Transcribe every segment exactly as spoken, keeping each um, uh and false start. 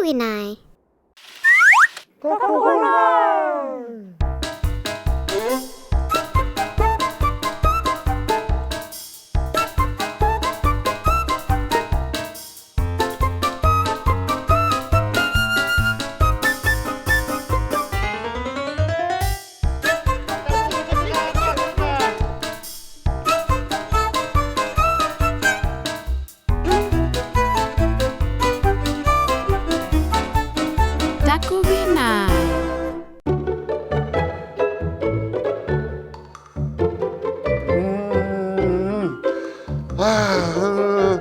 ᑕᑯᒋᓇᐃ. ᑕᑯᒋᓇᐃ. ᒻᒻ. ᐋ,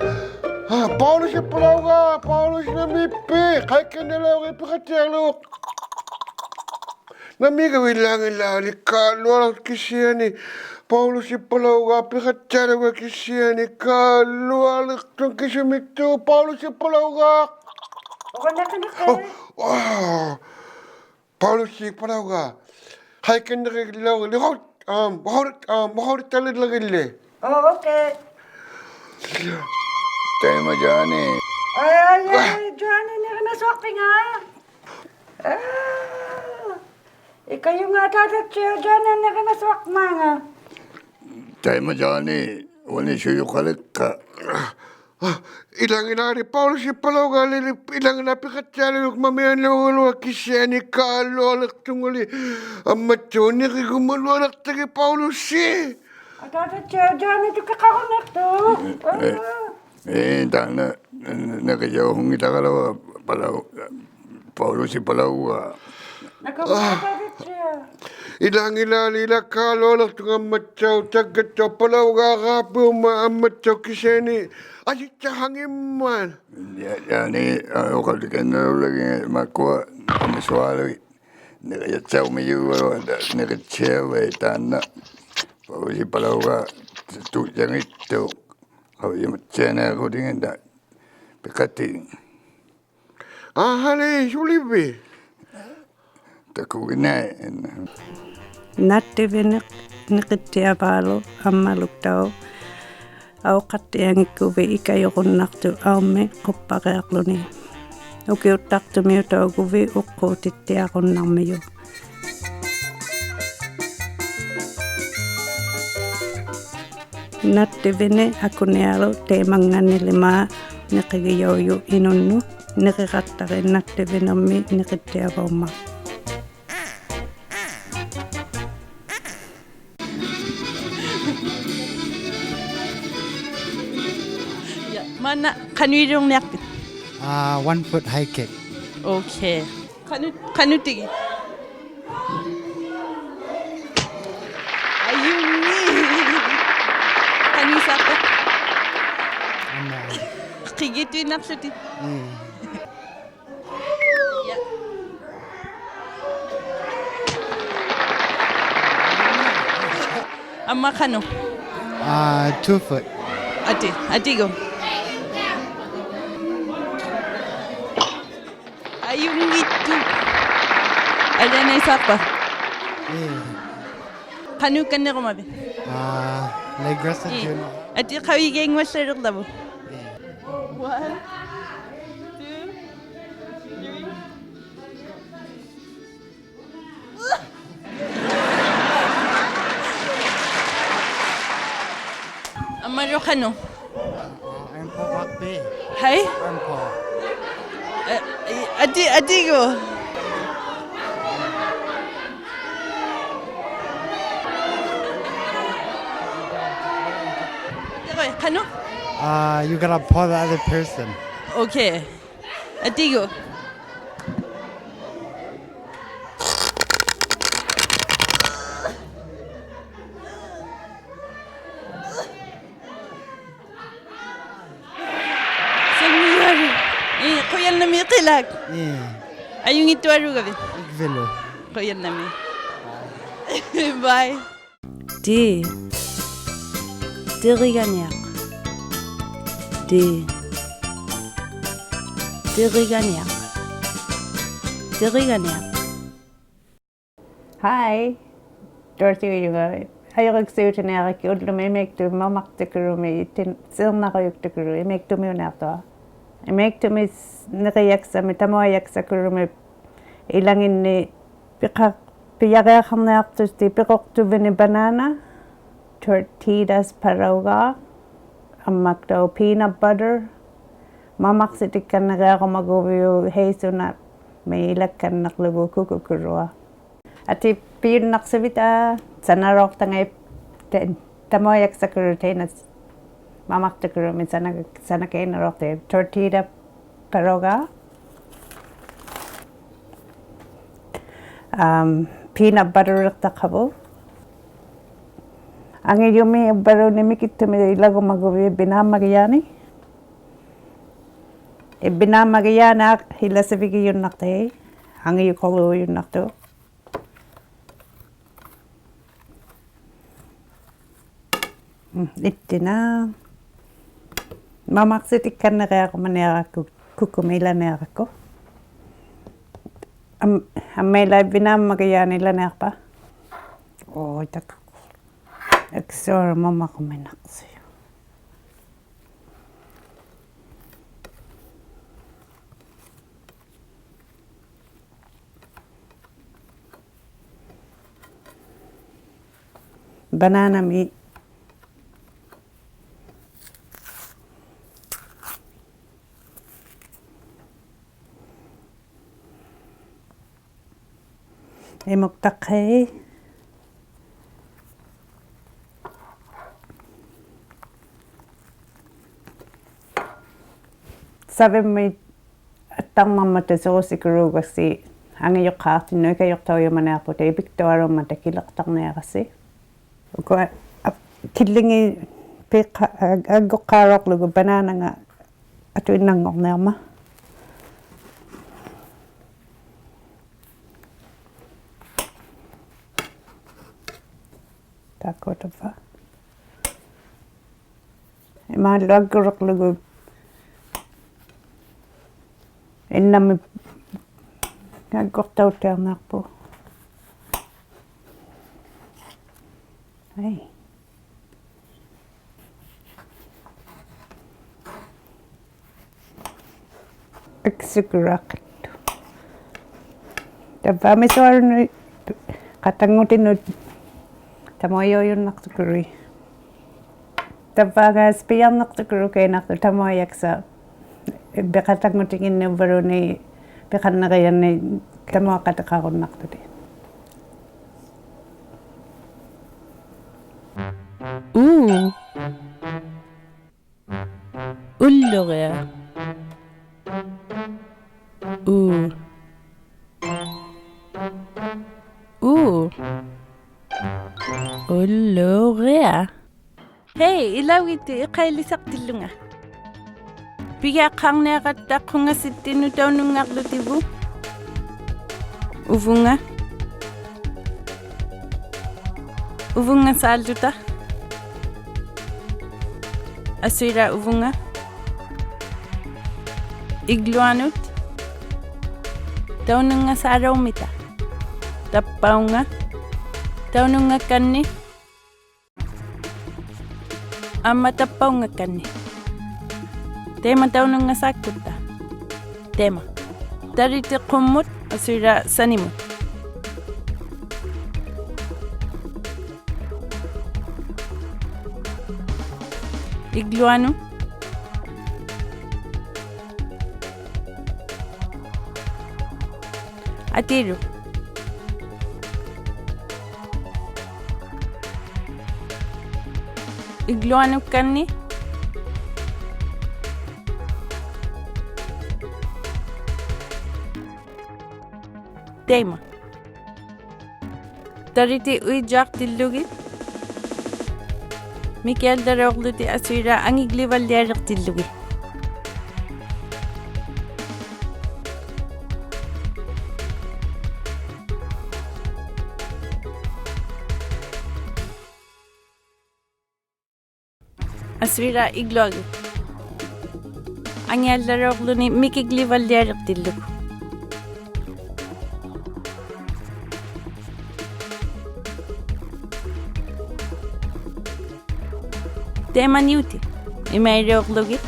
ᐋ, ᐸᐅᓗᓯ ᐸᓚᐅᒑ, ᐸᐅᓗᓯ ᓇᒦᒃ ᐱ, ᖃᐃᒃᑲᓐᓂᓚᐅᕆᒃ ᐱᖃᑦᑎᐊᓗᒃ. ᓇᒦᒃ ᐃᓚᖏᓚᓕ ᖃᓗᐊᓗᒃ ᑭᓯᐊᓂ, ᐸᐅᓗᓯ ᐸᓚᐅᒑ ᐱᖃᑦᑎᐊᓗᒃ ᑭᓯᐊᓂ, ᖃᓗᐊᓗᒃᑐᖅ ᑭᓱᒥᑦᑐᖅ, ᐸᐅᓗᓯ ᐸᓚᐅᒑ. ᐅᑯᓇ ᖃᓄᖅ. ᐆ, ᐋ. ᐸᐅᓗᓯ ᐸᓚᐅᒑ. ᖃᐃᒃᑲᓐᓂᓚᐅᕆᓪᓗᒃ, ᐊᒻ, ᕼᐅᓕ-, ᐊᒻ, ᕼᐅᓕᑕᓕᓚᕆᓪᓕ. ᐆ, okay. ᑕᐃᒪ ᔮᓂ. ᐊᐃ, ᐊᐃ, ᐊᐃ, ᔮᓂ, ᓂᕆᒪᓱᐊᖅᐱᖓ? ᐋ, ᐃᑲᔪᖓ ᐊᑖᑕᑦᓯᐊᖅ ᔮᓂ ᓂᕆᒪᓱᐊᖅ ᒫᖓ. ᑕᐃᒪ ᔮᓂ, ᐅᓂ ᓱᔪᖃᓕᒃᑲ. ᐋ, ᐃᓚᖏᓚᓕ ᐸᐅᓗᓯ ᐸᓚᐅᒑᓕᓕ, ᐃᓚᖏᓚ ᐱᖃᑦᑎᐊᓗᒃ ᒪᒥᐊᓗᒃ ᑭᓯᐊᓂ ᖃᓗᐊᓗᒃᑐᖓᓕ. ᐊᒻᒪᑦᑕᐅᖅ ᓂᕆᒍᒪᓗᐊᓕᖅᑕᒋᑦ ᐸᐅᓗᓯ. ᐊᑖᑕᑦᓯᐊᖅ ᔮᓂ ᑐᑭᖃᕈᓐᓇᖅᑐᖅ. ᐄ, ᐄ, ᑖᓐᓇ, ᓂᕿᔭᐅᓱᙱᑕᕋᓗᐊᖅ ᐸᓚᐅ-, ᐸᐅᓗᓯ ᐸᓚᐅᒑ. ᓇᑯᕐᒪ ᐊᑖᑕᑦᓯᐊᖅ. ᐃᓚᖏᓚᓕ ᐃᓚ ᖃᓗᐊᓗᒃᑐᖓ ᐊᒻᒪᑦᑕᐅᖅ, ᑕᒡᒐᑦᑕᐅᖅ ᐸᓚᐅᒑᕌᐱᐅᒻᒪᑦ ᐊᒻᒪᑦᑕᐅᖅ ᑭᓯᐊᓂ. ᐊᔨᑦᓴᖃᙱᒻᒪᑦ. ᔮ-, ᔮᓂ, ᐋ, ᐅᖃᓕᒃᑲᓐᓂᓚᐅᕐᓚᒋᑦ ᒪᒃᑯᐊ ᐊᒥᓱᐊᓗᒋᑦ. ᓂᕿᔭᑦᓴᐅᒥᔪᒐᓗᐊᑦ, ᓂᕿᑦᓯᐊᕙᐃᑦ ᑖᓐᓇ. ᐸᐅᓗᓯ ᐸᓚᐅᒑ ᑐᔾᔭᙱᑦᑐᖅ. ᖃᐅᔨᒪᑦᓯᐊᕐᓇᖅᑯᑎᖏᓐᓇ ᐱᖃᑎᒃ. ᐋᕼᐊᓕ, ᓱᓕᕖᑦ? ᑕᑯᒋᓇᐃ. ᓇᑦᑎᕕᓂᖅ ᓂᕿᑦᓯᐊᕚᓗᒃ ᐊᒻᒪᓗᑦᑕᐅᖅ ᐊᐅᖃᑦᑎᐊᙱᒃᑯᕕᑦ ᐃᑲᔪᕈᓐᓇᖅᑐᑦ ᐊᐅᒻᒥᒃ ᖁᖅᐸᕆᐊᕐᓗᓂ. ᐅᑭᐅᑦᑕᖅᑐᒥᐅᑕᐅᒍᕕᑦ ᐅᖅᑰᑎᑦᑎᐊᕈᓐᓇᕐᒥᔪᖅ. ᓇᑦᑎᕕᓂᖅ ᐊᑯᓂᐊᓗᒃ ᑕᐃᒪᙵᓂᓕᒫᖅ ᓂᕿᒋᔭᐅᔪᖅ ᐃᓄᓐᓄᑦ, ᓂᕆᖃᑦᑕᕆᑦ ᓇᑦᑎᕕᓂᕐᒥ ᓂᕿᑦᓯᐊᕙᐅᒻᒪᑦ. ᔮ, ᒫᓐᓇ ᖃᓄᐃᓕᐅᕐᓂᐊᖅᐱᑦ? ᐋ, one foot high kick. Okay. ᖃᓄ-, ᖃᓄᑎᒋ? ᐊᔪᙱ. ᖃᓄᐃᓵᖅᑕ? ᐊᒻᒪ. ᕿᒋᑐᐃᓐᓇᖅᖢᑎᑦ. ᒻᒻ. ᔮ. ᐊᒻᒪ ᖃᓄᖅ? ᐋ, two foot. ᐊᑏ, ᐊᑏᒎᖅ. ᐊᔪᙱᑦᑐᖅ. ᐊᓕᐊᓇᐃᓵᖅᐸ? ᐄ. ᖃᓄᒃᑲᓐᓂᕈᒪᕕᑦ? ᐋ, leg wrestle ᐄ. Junior. ᐊᑏ ᖃᐅᔨᒋᐊᙳᐊᓪᓚᓕᕐᓚᕗᑦ. ᐄ. One, two, three. ᐊᒻᒪᓗ ᖃᓄᖅ? Arm pull rugby. ᕼᐊᐃ? Arm pull. ᐊ, ᐊ, ᐊᑏ, ᐊᑏᒎᖅ. ᖃᓄᖅ? Uh, you gotta pull the other person. Okay. ᐊᑏᒎᖅ. ᓴᙱᔪᐊᕈ. ᐄ, ᖁᔭᓐᓇᒦᒃ ᕿᓚᒃ. ᐄ. ᐊᔪᙱᑦᑐᐊᓘᒐᕕᑦ? ᐃᒡᕕᓗ. ᖁᔭᓐᓇᒦᒃ. Bye. ᑎ. ᑎᕆᒐᓂᐊᖅ. ᑎ. ᑎᕆᒐᓂᐊᖅ. ᑎᕆᒐᓂᐊᖅ. Hi. Dorothy ᐅᔪᖓ. ᐊᔪᕆᒃᓴᐅᑎᓂᐊᕋᒃᑭᑦ ᐅᓪᓗᒥ ᐃᒥᒃᑐᒻᒪᒻᒪᖅᑐᑯᓗᒻᒥ ᑎᓐ-, ᓯᕐᓇᕈᔪᒃᑐᑯᓗ ᐃᒥᒃᑐᒥᐅᓂᐊᖅᑐᖅ. ᐃᒪᐃᒃᑐᒥ ᓂᕆᔭᒃᓴᒥ ᑕᒧᐊᔭᒃᓴᑯᓗᒥ ᐃᓚᖏᓐᓂ ᐱᖃ-, ᐱᔭᕆᐊᖃᕐᓂᐊᖅᑐᑎᑦ ᐱᕈᖅᑐᕕᓂ banana, tortillas ᐸᓚᐅᒑᖅ, ᐊᒻᒪᑦᑕᐅᖅ peanut butter, ᒪᒪᖅᓯᑎᒃᑲᓐᓂᕆᐊᕈᒪᒍᕕᐅᒃ hazelnut-ᒥ ᐃᓚᒃᑲᓐᓂᕐᓗᒍ ᑯᑯᑯᓗᐊ. ᐊᑏ ᐱᔪᓐᓇᖅᓯᕕᑦ ᑖ ᓴᓇᓚᐅᖅᑕᖓᐃ ᑕ-, ᑕᒧᐊᔭᒃᓴᑯᓗᒃ ᑕᐃᓐᓇ ᒪᒪᖅᑐᑯᓗᒥ ᓴᓇ-, ᓴᓇᑲᐃᓐᓇᓚᐅᖅᑕᐃᑦ tortilla ᐸᓚᐅᒑᖅ. ᐊᒻ, peanut butter-ᖅᑕᖅᑲᕗᑦ. ᐊᖏᔪᒥ ᐅᕝᕙᓘᓐᓃᑦ ᒥᑭᑦᑐᒥ ᐃᓚᒍᒪᒍᕕᑦ ᐱᓈᒻᒪᒋᔭᓂ. ᐃ ᐱᓈᒻᒪᒋᔭᓂ ᐊᖅ ᐃᓚᓯᕕᒋᔪᓐᓇᖅᑕᐃᑦ. ᐊᖏᔪᖁᓗᔪᓐᓇᖅᑐᖅ. ᒻ, ᐃᑦᑎᓇ. ᒪᒪᖅᓯᑎᒃᑲᓐᓂᕆᐊᕈᒪᓂᐊᕋᒃᑯ, ᑯᑯᒥ ᐃᓚᓂᐊᕋᒃᑯ. ᐊᒻ, ᐊᒻᒪ ᐃᓛ ᐱᓈᒻᒪᒋᔭᓂ ᐃᓚᓂᐊᖅᐸ. ᐆ, ᑕᒃ. ᐃᒃᓱᐊᕈᒪᒻᒪᕈᒥᓇᖅᓯ. Banana-ᒥ ᐃᒧᒃᑕᖅᑲᐃ. ᓴᕕᒻᒥ ᐊᑦᑕᕐᓇᒪᑕ ᓱᕈᓯᑯᓘᒐᔅᓯ ᐊᖏᔪᖅᑳᖅᑎᓐᓄᑦ ᐃᑲᔪᖅᑕᐅᔪᒪᓂᐊᖅᐳᑕ ᐃᐱᒃᑐᐊᓘᒻᒪᑕ ᑭᓕᖅᑕᕐᓂᐊᕋᔅᓯ. ᐅᑯᐊ, ᐊ, ᑭᓪᓕᖏᑦ ᐱᖃ-, ᐊ-, ᐊᒡᒍᖅᑳᓚᐅᕐᓗᒍ banana-ᖓ ᐊᑐᐃᓐᓇᙳᕐᓂᐊᕐᒪᑦ. ᑖᒃᑯᐊ ᑕᕝᕙ. ᐃᒫᓗ ᐊᒡᒍᓕᕐᓗᒍ ᐃᓐᓇᒥ ᐊᒡᒍᖅᑕᐅᑦᑎᐊᕐᓂᐊᖅᐳᖅ. ᐊᐃ. ᐃᒃᓯᑯᓗᐊᖅᑲᑦᑐ. ᑕᕝᕙ ᒥᓱᐊᕈᓐᓄᑦ ᖃᑕᙳᑎᓐᓄᑦ ᑕᒧᐊᔪᔪᓐᓇᖅᑐᑯᓗᐃᑦ. ᑕᕝᕙ ᖓᔅ ᐱᔭᕐᓇᖅᑐᑯᓗᒃ ᑲᐃᓐᓇᖅᑐᖅ ᑕᒧᐊᔭᒃᓴᖅ. ᐱᖃᑕᙳᑎᖏᓐᓂᒃ ᐅᕝᕙᓘᓐᓃᑦ ᐱᖃᓐᓂᕆᔭᓐᓂᒃ ᑕᒧᐊᖃᑎᖃᕈᓐᓇᖅᑐᑎᑦ. ᐆ. ᐅᓪᓗᕆᐊ. ᐆ. ᐆ. ᐅᓪᓗᕆᐊ. ᕼᐃ, ᐃᓚᐅᒋᑦᑎ ᐃᖃᐃᓕᓴᖅᑎᓪᓗᖓ. ᐱᒋᐊᖅᑳᕐᓂᐊᕋᑦᑕ ᖁᖓᓯᑦᑎᓐᓄᑦ ᑕᐅᓄᙵᕐᓗᑎᒍ. ᐅᕗᖓ. ᐅᕗᙵᓵᓪᓗᑕ. ᐊᓱᐃᓛᒃ ᐅᕗᖓ. ᐃᒡᓗᐊᓄᑦ. ᑕᐅᓄᙵᓵᓚᐅᕐᒥᑕ. ᑕᑉᐸᐅᖓ. ᑕᐅᓄᙵᒃᑲᓐᓂᖅ. ᐊᒻᒪ ᑕᑉᐸᐅᙵᒃᑲᓐᓂᖅ. ᑕᐃᒪ ᑕᐅᓄᙵᓵᒃᑯᑦᑕ. ᑕᐃᒪ. ᑕᓕᑎᑦ ᖁᒻᒧᑦ, ᐊᓱᐃᓛᒃ ᓴᓂᒧᑦ. ᐃᒡᓗᐊᓄᑦ. ᐊᑏᓗ. ᐃᒡᓗᐊᓄᒃᑲᓐᓂᖅ. ᑕᐃᒪ. ᑕᓕᑎᑦ ᐅᐃᔾᔮᖅᑎᓪᓗᒋᑦ. ᒥᑭᐊᓪᓚᓚᐅᕐᓗᑎᑦ ᐊᓱᐃᓛᒃ ᐊᖏᒡᓕᕙᓪᓕᐊᓕᖅᑎᓪᓗᒋᑦ. ᐊᓱᐃᓛᒃ ᐃᒡᓗᐊᕈᒃ. ᐊᖏᐊᓪᓚᓚᐅᕐᓗᓂ ᒥᑭᒡᓕᕙᓪᓕᐊᓕᖅᑎᓪᓗᒍ. ᑕᐃᒪ ᓂᐅᑎᑦ. ᐃᒪᐃᓕᐅᕐᓗᒋᑦ.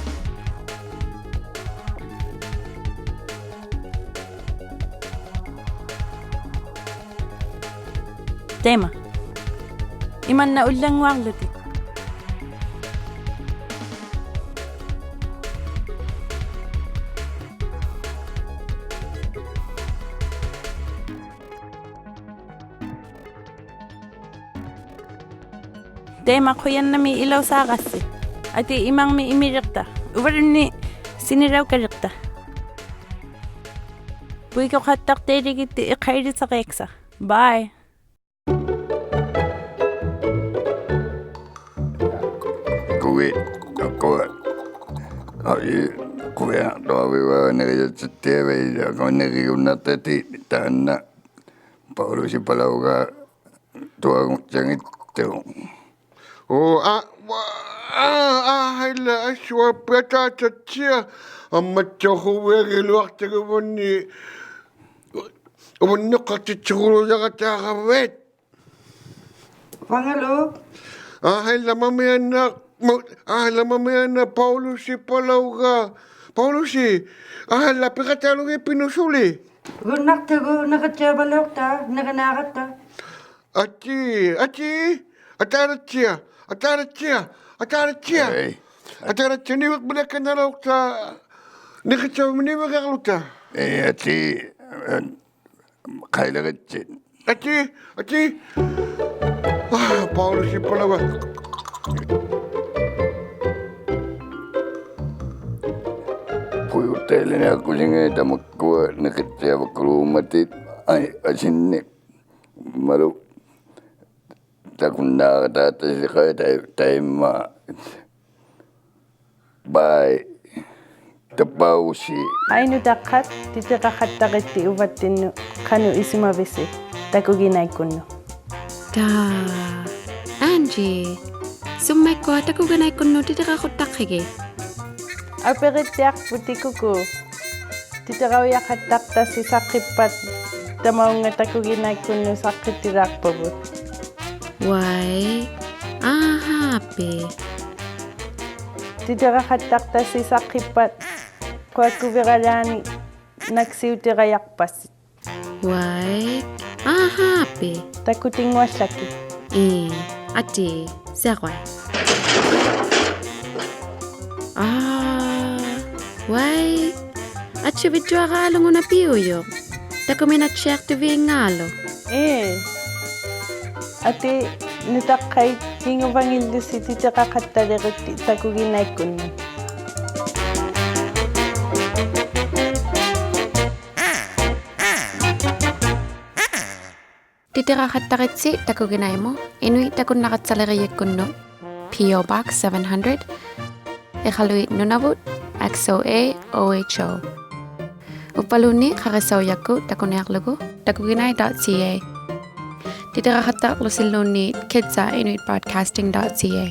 ᑕᐃᒪ. ᐃᒪᓐᓇ ᐅᓪᓚᙳᐊᕐᓗᑎᑦ. ᑕᐃᒪ ᖁᔭᓐᓇᒦᒃ ᐃᓚᐅᓵᕋᔅᓯ. ᐊᑏ ᐃᒪᕐᒥᒃ ᐃᒥᕆᑦᑕ. ᐅᕝᕙᓘᓐᓃᑦ ᓯᓂᕋᐅᑲᕆᑦᑕ. ᐳᐃᒍᖃᑦᑕᖅᑕᐃᓕᒋᑦᑎ ᐃᖃᐃᓕᓴᕆᐊᒃᓴᖅ. Bye. ᑯᕕ, ᑯᕕ. ᐊᐃ, ᑯᕕᐊ, ᑐᐊᕕᕙ, ᓂᕆᔭᑦᑎᐊᕕ, ᐊᑯ ᓂᕆᒍᓐᓇᑦᑕᑎᑦ, ᑖᓐᓇ ᐸᐅᓗᓯ ᐸᓚᐅᒑᖅ ᑐᐊᖑᑦᓴᙱᑦᑐᖅ. ᐆ, ᐋ, ᐅᐊ, ᐋ, ᐋ, ᕼᐊᐃᓛ, ᐊᓱᐊᐱᐊᑖᑕᑦᓯᐊ, ᐊᒻᒪᑦᑕᐅᖁᕕᐊᒋᓗᐊᖅᑕᒍ ᐅᕙᓐᓂ, ᐅᕙᓐᓂᖅᑲᖅᑎᑦᓯᒍᓗᔭᕋᑖᕋᕕᑦ. ᕙᖓᓗ. ᐋᕼᐊᐃᓛ ᒪᒥᐊᓐᓇ, ᒪ-, ᐋᕼᐊᐃᓛ ᒪᒥᐊᓐᓇ ᐸᐅᓗᓯ ᐸᓚᐅᒑᖅ. ᐸᐅᓗᓯ, ᐋᕼᐊᐃᓛ ᐱᖃᑕᐅᓗᒋᑦ ᐱᓄᓱᓕ. ᒍᓐᓇᖅᑕᒍ, ᓂᕿᑦᓯᐊᕙᓚᐅᖅᑕ, ᓂᕆᓇᕋᑦᑕ. ᐊᑏ, ᐊᑏ, ᐊᑖᑕᑦᓯᐊ, ᐊᑖᑕᑦᓯᐊ, ᐊᑖᑕᑦᓯᐊ. ᐄ. ᐊᑖᑕᑦᓯᐊ ᓂᕕᕐᕕᓚᒃᑲᓐᓇᓚᐅᖅᑕ, ᓂᕿᑦᓴᐅᑉ ᓂᕕᕐᕋᕐᓗᑕ. ᐄ, ᐊᑏ, ᖃᐃᓚᕆᑦᓯ. ᐊᑏ, ᐊᑏ. ᐋ, ᐸᐅᓗᓯ ᐸᓚᐅᒑᖅ. ᐳᔪᑦᑕᐃᓕᓐᓂᐊᖅᑯᓯᖓ ᑕᒪᒃᑯᐊ ᓂᕿᑦᓯᐊᕙᒃᑯᓘᒻᒪᑎᑦ, ᐊᐃ, ᐊᓯᓐᓂ. ᒪᓗ ᑕᑯᓐᓈᕋᑖᑕᓯᖃᐃ ᑕᐃ-, ᑕᐃᒪ. Bye. ᑕᐸᐅᓯ. ᐊᐃ ᓄᑕᖅᑲᑦ, ᑎᑎᕋᖃᑦᑕᕆᑦᑎ ᐅᕙᑦᑎᓐᓄᑦ ᖃᓄᖅ ᐃᓱᒪᕕᓯ ᑕᑯᒋᓇᐃᒃᑯᓐᓄᑦ. ᑖ, Angie, ᓱᒻᒪᐃᒃᑯᐊ ᑕᑯᒋᓇᐃᒃᑯᓐᓄᑦ ᑎᑎᕋᖁᑦᑕᕿᒋᑦ? ᐊᐱᕆᑦᑎᐊᖅᐳᑎᑦ ᑯᑯ. ᑎᑎᕋᐅᔭᖃᑦᑕᖅᑕᓯ ᓴᖅᑭᑉᐸᑦ ᑕᒪᐅᖓ ᑕᑯᒋᓇᐃᒃᑯᓐᓄᑦ ᓴᖅᑭᑎᓛᖅᐸᕗᑦ. ᐅᐊᐃ, ᐊᕼᐊᐱ. ᑎᑎᕋᖃᑦᑕᖅᑕᓯ ᓴᖅᑭᑉᐸᑦ ᖁᐊᒃᑯᕕᕋᓛᓂ ᓇᒃᓯᐅᑎᕋᔭᖅᐸᓯ. ᐅᐊᐃ, ᐊᕼᐊᐱ. ᑕᑯᑎᙳᐊᓪᓚᒋᑦ. ᐄ, ᐊᑏ, ᓯᐊᕈᐊᐃ. ᐋ, ᐅᐊᐃ, ᐊᑦᓯᕕᑦᑐᐊᕌᓗᖓ ᐅᓇ ᐱᐅᔪᖅ. ᑕᑯᒥᓇᑦᓯᐊᖅᑐᕕᖔᓗ. ᐄ. ᐊᑏ, ᓄᑕᖅᑲᐃᑦ ᑭᖑᕙᙱᓪᓗᓯ ᑎᑎᕋᖃᑦᑕᓕᕆᑦᑎ ᑕᑯᒋᓇᐃᒃᑯᓐᓄᑦ. ᑎᑎᕋᖃᑦᑕᕆᑦᓯ ᑕᑯᒋᓇᐃᒧᑦ, ᐃᓄᐃᑦ ᑕᑯᓐᓇᕋᑦᓴᓕᕆᔨᒃᑯᓐᓄᑦ, P O Box seven hundred, ᐃᖃᓗᐃᑦ ᓄᓇᕗᑦ, X O A O H O. ᐅᕝᕙᓘᓐᓃᑦ ᖃᕆᓴᐅᔭᒃᑯᑦ ᑕᑯᓂᐊᕐᓗᒍ takuginai dot C A. ᑎᑎᕋᖃᑦᑕᕐᓗᓯᓘᓐᓃᑦ kids at inuit broadcasting dot C A.